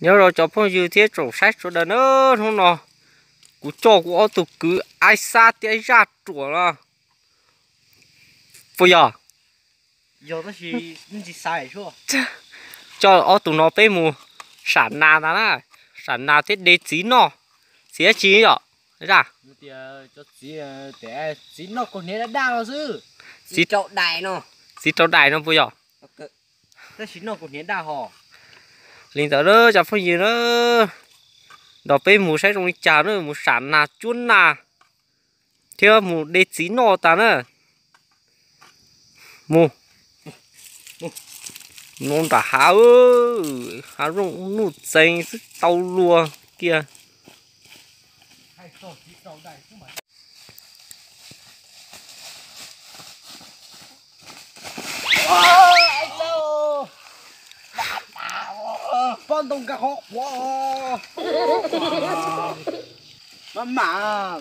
Nyob rau cov phooj ywg thiab tsoom saib sawv daws na, hnub no kuv coj kuv ob tug kwv Aib Xab thiab Zaj Ruam no, puas yog? Coj ob tug no peb mus sam nas ntag na, sam nas thiab de txiv noj, txiv dab tsi yom? Zaj, txiv noj kaus hniav daj daj no xwb. Txiv rau dais no, txiv rau dais no puas yog? Li ntawd na cov phooj ywg na, nrog peb mus saib zoo li cas na, mus sam nas cuab nas thiab mus de txiv noj tas na. Mus, mus nram hav, hav zoov nuj txeeg xwb tau luag kiag. Pob ntoo nkag qhov quav. Maj mam.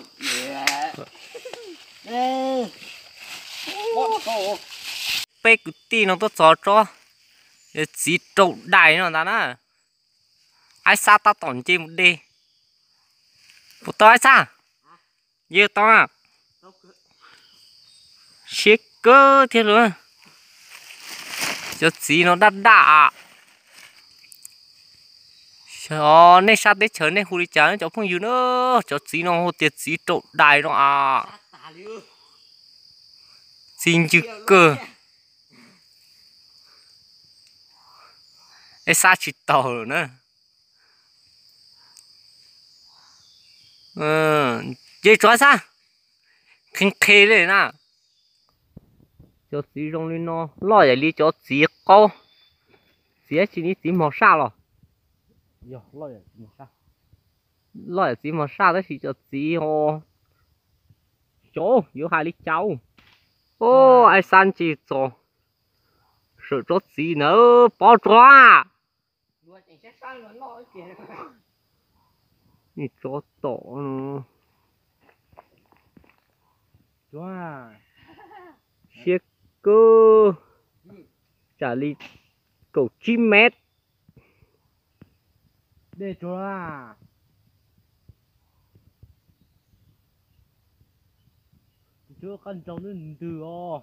Peb kwv tij no tuaj txog tsob txiv rau dais no ntag na. Aib Xab tab tom nce mus de. Puas tau Aib Xab? Yog tau na. Siab kawg thiab lauj. Cov txiv no daj daj. Nej sab teb chaws nej hu li cas cov phooj ywg na? Cov txiv no hu tias txiv rau dais no as. Txiv ncw kawg. Aib Xab tsis taus lawm na. Ces tsuav Xab qhi qhi li na. Cov txiv zoo li no loj yam li cov txiv qaub, txiv dab tsi ne, txiv mos saj los? Loj yam txiv mos saj tab sis cov txiv ho, cov yuav hais li cas. Aib Xab ntsia txog saum tsob txiv ntawd pov tsuag. Tsov tom no. Siab kawg, tsam li kaum tsib mev. Dej tsuag. Qab ntsau ntws os.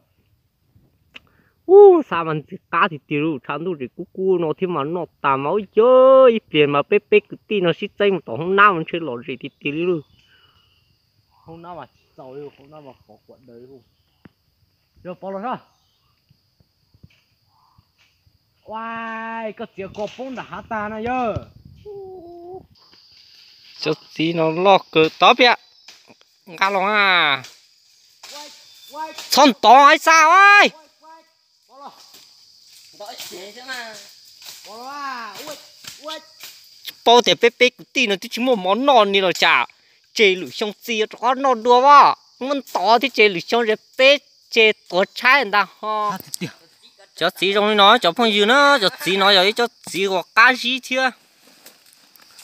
Ub, Xab mas ntxim qab tiag tiag li, tshav ntuj tseem kub kub no thiab mas noj tas mas ub, ib pliag mas peb peb kwv tij no sib txeeb mus tom hoob nab mas ntshe lom zem tiag tiag li lauj. Hoob nab mas tsis txaus li, hoob nab mas pov kuam daws li. Yog pov los sab. Ua, koj txiav koj poob nram hav tag na yog. Cov txiv no loj kawg tod piam. Nqa los a. Txhob ntov Aib Xab. Paub tias peb peb kwv tij no twb tsis muaj mov noj ni los cas, tseg lwm xyoo txiv rov qab noj dua as. Muab ntov thiab tseg lwm xyoo ces peb tseg tuav tshaib ntag ho. Cov txiv zoo li no cov phooj ywg na, cov txiv no yog ib cov txiv uas qab zib thiab.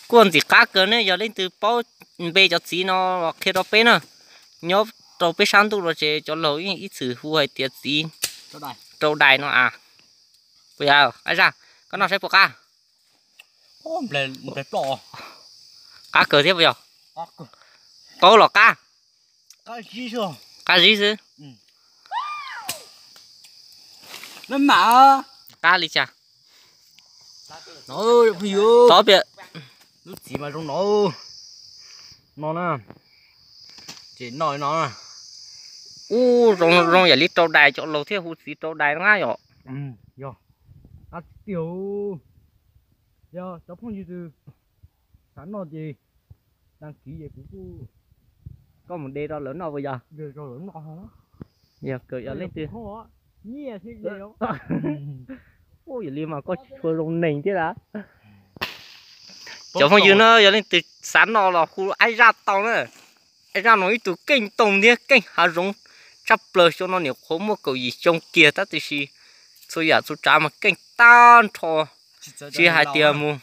Kuj ntxim qab kawg ne, yog leej twg paub npe cov txiv no los qhia rau peb na. Nyob rau peb sab ntuj no ces cov laus ib txwm hu hais tias txiv rau dais no as. Puas yog Aib Zaj, koj noj saib puas qab? Qab kawg thiab puas yog? Qaub los qab? Qab zib xwb. Qab li cas? Tov piam. Lub txiv mas zoo no. No na. Ces noj no. Ub, zoo yam li rau dais, cov laus thiaj hu txiv rau dais no na yom. Yog. Qab tiag. Yog cov phooj ywg twg xav noj ces đăng ký es kuv kuj, koj mus de rau lawv noj puas yog? Yog kawm yog leej twg. Ub, yog li mas koj tsis tshua zoo neeg thiab a. Cov phooj ywg na, yog leej twg xav noj los hu Aib Zaj tau na. Aib Zaj no ib tug keej ntoo thiab keej hav zoov tshaj plaws, xyoo no niam qhuav muaj kaum yim xyoo kiag tab sis txhua yam txhua tsav mas keej tag nrho. Tsis hais tias mus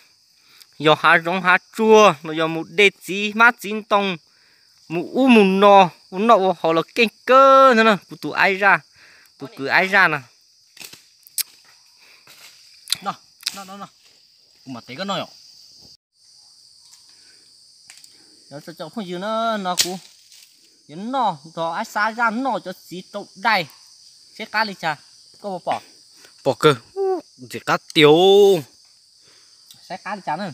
yos hav zoov hav tsuag los yog mus de txiv hmab txiv ntoo, mus ub mus no, ua noj ua haus los keej kawg ntag na. Kuv tus Aib Zaj, tus kwv Aib Zaj na. Kuv mam tev koj noj yom. Cov phooj ywg na, no kuv yuav noj nrog Aib Xab zaj noj cov txiv rau dais, saib qab li cas, koj puas pom? Pom kawg, ntxim qab tiag. Saib qab li cas na.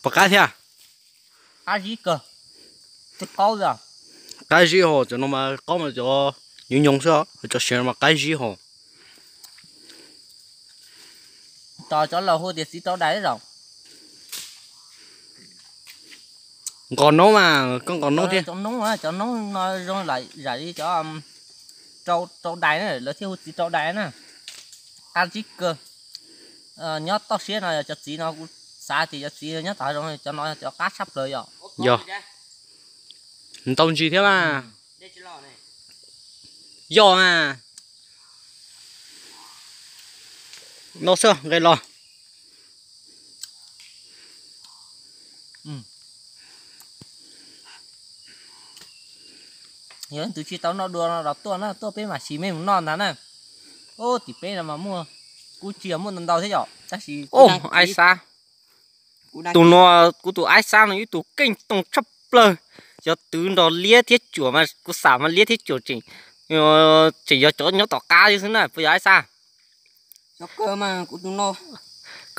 Pom qab thiab. Qab zib kawg, qaub. Qab zib hos, cov no mas qaub mas cov nyoos nyoos xwb, cov sev mas qab zib hos. Cov laus hu tias txiv rau dais los. Nqos noob mas, koj nqos noob thiab. Cov noob, cov noob no zoo zam li cov rau dais na, lawv thiaj hu txiv rau dais na. Qab zib kawg. Nyob toj siab no cov txiv no kuv xav tias cov txiv nyob tom hav zoov cov no cov qab tshaj plaws yom. Yog. Ntau ntsis thiab mas. Yog mas. No xwb nqe los. Yog leej twg tsis tau noj dua no los tuaj na, tuaj peb mam sim mej mus noj ntag na. Ub, tim peb no mas muaj, kuj tsis yog muaj ntau ntau thiab yom, tab sis Aib Xab. Tus no, kuv tus Aib Xab no yog ib tug keej toom tshaj plaws, yog twv nrog liab thiab cuam mas kuv xam mas liab thiab cuam tseem, tseem yog cov nyob tom qab xwb na, puas yog Aib Xab? Koj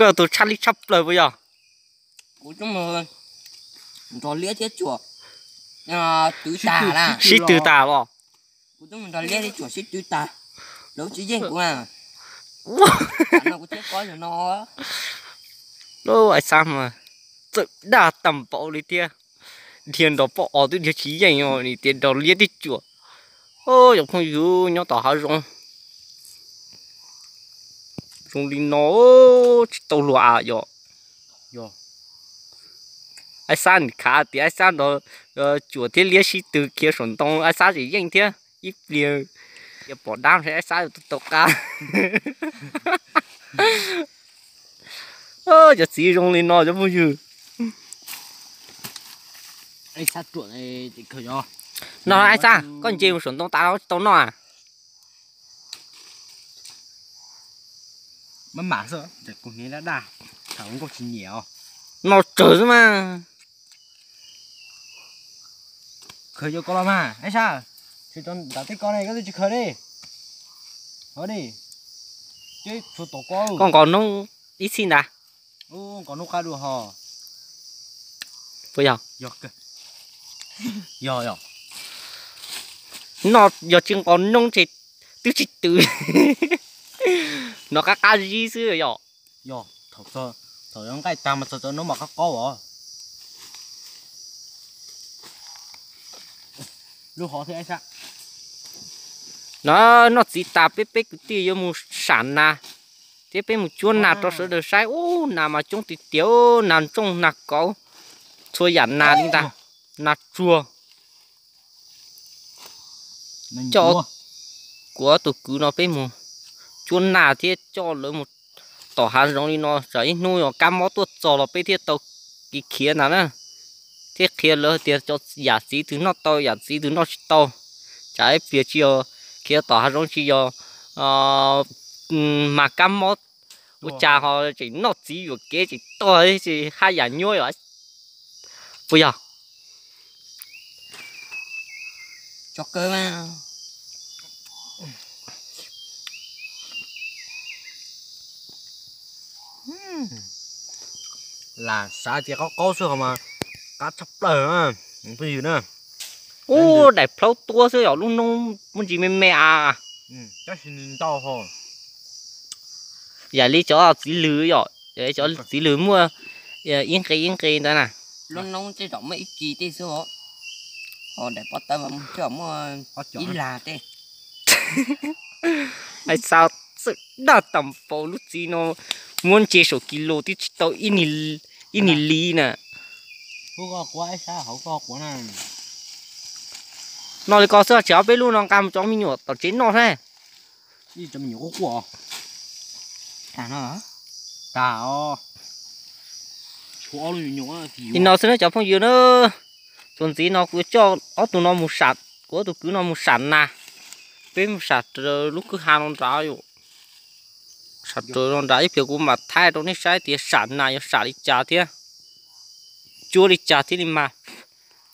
yog tus tshaj li tshaj plaws puas yog? Nrog liab thiab cuam twv tas, sib twv tas los. Kuv twb mus nrog liab thiab cuam sib twv tas, lawv tsis yeej kuv na. Kuv thiab koj yog no. Lub Aib Xab mas txawm daj tag npaum li thiab, dhia nrog poj os twb dhia tsis yeej os, nim tias nrog liab thiab cuam. Cov phooj ywg nyob tom hav zoov zoo li no tsis tau luag a yom. Aib Xab nim khav tias Aib Xab nrog cuam thiab liab sib tw khiav saum ntoo, Aib Xab tseem yeej thiab, ib pliag yuav pom dab ntshai Aib Xab yuav tau qab. Cov txiv zoo li no cov phooj ywg. No Aib Xab, koj nce mus saum ntoo tas tsis tau noj a? Maj mam xwb, kuv hniav daj daj, tham hluas nkauj tsis nyiam os. No tsawg xwb mas. Khaws cov ko los mas, Aib Xab, khaws cov nram tej ko ne, koj twb tsis khaws li. Ho li, ces tshuav tom ko. Koj nqos noob ib txhij ntag. Nqos noob qab dua ho. Puas yog? Yog, yog. Noj yog tsis nqos noob ces twb tsis twv. No qab qab zib xwb yom. Yog, thaum nqaij tag mas txog cov noob mas qab qaub os. Lub hov thiab Aib Xab. No, noj txiv tas peb peb kwv tij yuav mus sam nas thiab peb mus cuab nas rau sawv daws saib. Ub, nas mas coob tiag tiag, nas ntsooj nas kauv, txhua yam nas li ntag, nas tsuag. Coj kuv ob tug kwv no peb mus cuab nas thiab coj lawv mus tom hav zoov li no, tsam ib hnub yog kab mob tuaj txog los peb thiaj tau kev khiav ntag na. Thiab qhia lawv tias cov yam txiv twg noj tau, yam txiv twg noj tsis tau, tsam ib pliag tsis yog khiav tom hav zoov tsis yog mas kab mob ua cas ho tseem noj txiv yuam kev tseem tuag tsis haj yam nyuaj yom. Puas yog? Lam xav tias qaub qaub xwb ho mas qab tshaj plaws phooj ywg na. Ub, daim plhaub tuab xwb yom, lub noob muaj ntsis me me a. Tab sis ntau ho. Yam li cov txiv lws yom, cov txiv lws muaj ib nqe ib nqe ntawd na. Lub noob tej zaum muaj ib kis tej xwb, ho daim pob tawb mas muaj ib lag tej. Aib Xab, txawm daj tag npaum lub txiv no, muab ntse saum kis lus twb tsis tau ib niag li na. No li ko xwb, tsam ob peb lub no nqa mus tso me nyuam tom tsev noj saib. Li no xwb na cov phooj ywg na. Txuas ntxiv no kuv coj ob tug no mus sam, kuv ob tug kwv no mus sam nas, peb mus sam lub kwj ha no nrad yom. Tsham rau no nrad ib pliag kuv mam thaij rau nej saib tias sam nas yuav sam li cas thiab, cuab li cas thiab li mas.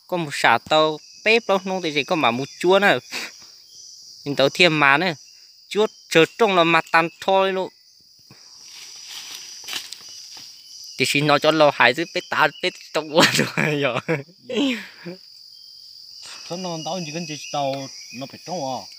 Koj mus sam tau peb plaub hnub tiam sis koj mam mus cuab na, li ntawd thiaj mas na. Cuab tsawg rooj los mas tag nrho li lauj. Tiam sis no cov laus hais xwb, peb tav peb tsis tau ua rau yog. Thaum no ntau ntsis koj ntse tsis tau no pem roob os.